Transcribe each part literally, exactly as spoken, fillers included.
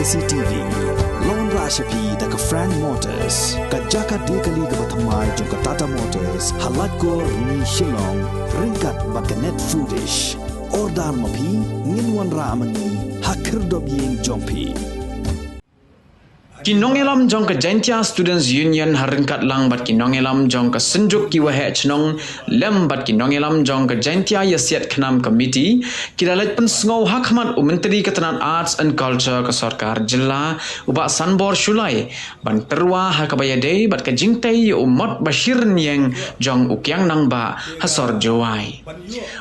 C T V. Long ra sha phi da ka Frank Motors, ka jaka die kali kaba thymmai jong ka Tata Motors, ha Laitkor Rni Shillong, ryngkat bad ka Net Foodish. Order ma phi, ngin wanrah ma ngi ha khyrdop ïing jong phi. Ki nongïalam jong ka Jaintia Students Union ha ryngkat lang bad ki nongïalam jong ka Synjuk ki Waheh Chnong lem bad ki nongïalam jong ka Jaintia Ïasiat Khnam Committee, ki la leit pynsngew ha khmat u Myntri ka tnat Arts and Culture ka Sorkar Jylla, u Bah Sanbor Shullai, ban tyrwa ha kaba ïadei bad ka jingtei ïa u mot ba shi rynïeng jong u Kiang Nangbah ha sor Jowai.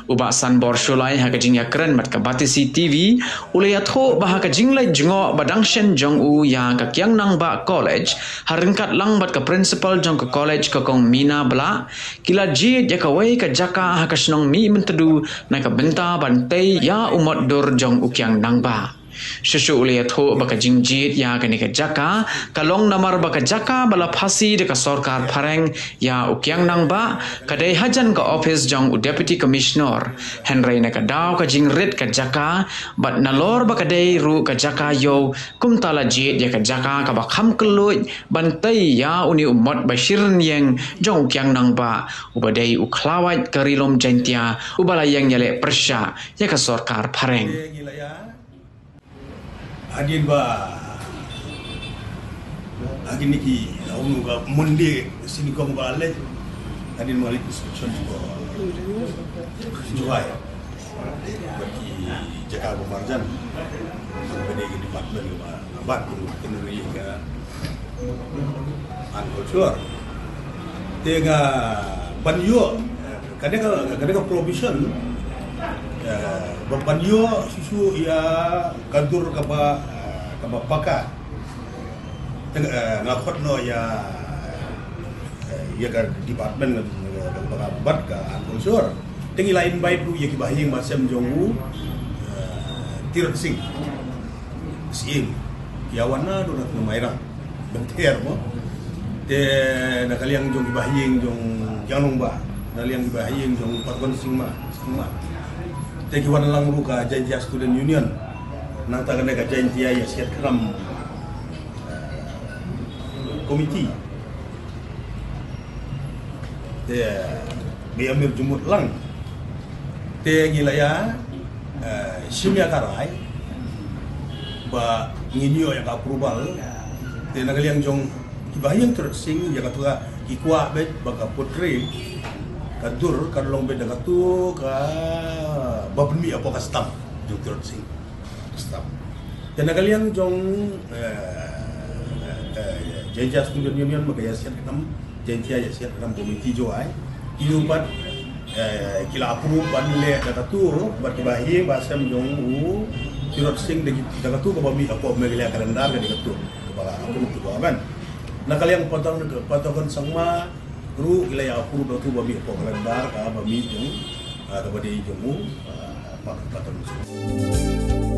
U Bah Sanbor Shullai ha ka jingïakren bad ka Batesi T V, u la ïathuh ba ha ka jingleit jngoh ba dang shen jong u ïa ka Kiang Nangbah College, ha ryngkat lang bad ka principal jong ka college ka Kong Mina Blah, ki la jied ïa kawei ka jaka ha ka shnong Mihmyntdu na ka bynta ban tei ïa u mot dur jong u Kiang Nangbah. Shuh shuh u la ïathuh ba ka jingjied ïa kane ka jaka ka long namar ba ka jaka ba la phasi da ka sorkar phareng ïa u Kiang Nangbah ka dei hajan ka ophis jong u Deputy Commissioner. Hynrei na ka daw ka jingrit ka jaka bad nalor ba ka dei ruh ka jaka ïew, kumta la jied ïa ka jaka kaba kham kylluid ban tei ïa une u mot ba shi rynïeng jong u Kiang Nangbah, uba dei u khlawait ka Ri Lum Jaintia, uba la ïeng ïaleh pyrshah ïa ka sorkar phareng. Hadien ba, hadien ki, unu ka Monday, sini kong ba leh, hadien ba leh inspection ko Jowai. Bad ki jaka ba marjan, bad ki department ba, bad ki, ki, ki, ki, Uncultured. Te nga ban ïoh, kane ka, kane ka provision, eh, ban, ban ïoh shuh shuh ïa ka dur kaba, eh, kaba paka. Te, eh, nga khot noh ïa, eh, ïa ka department nga, nga, nga, nga bat ka Uncultured. Te ngi la invite ruh ïa ki bahaïing bahasem jong u, eh, Tirot Sing. Siem. Ïa wan na don na Mairang. Bynta mo. Te na ka liang jong ki bahaïing jong Kiang Nangbah. Na liang ki bahaïing jong Patgon Singma, Singma. Te ki wan lang ruh ka Jaintia Student Union. Nangta kane ka Jaintia Ïasiat Khnam, eh, Committee. Te, ba ïa mir jumut lang. Te ngi la ïa, eh, shim ïa ka rai ba ngin ïoh ïa ka approval. Te na ka liang jong ki bahaïing Tirot Sing ïa katu ka ki kwah beit ba ka portrait ka dur kan long beit da katu kaba pynmih hapoh ka stamp jong Tirot Sing. Stamp. Te na ka liang jong, eh, eh, Jaintia Student Union, ma ka Ïasiat Khnam, Jaintia Ïasiat Khnam Committee Jowai. Ki ïoh pat, eh, ki la approve ban leh da katu, bad ki bahaïing bahasem jong u Tirot Sing da ki, da katu kaba mih hapoh Meghalaya calendar ka dei katu. Kaba la approve tu ban. Na ka liang Patgon, Patgon Sangma, ruh ki la ïa approve da katu ba mih hapoh calendar kaba mih jong, ah, kaba dei jong u, ah, Pat-, Patgon Sangma.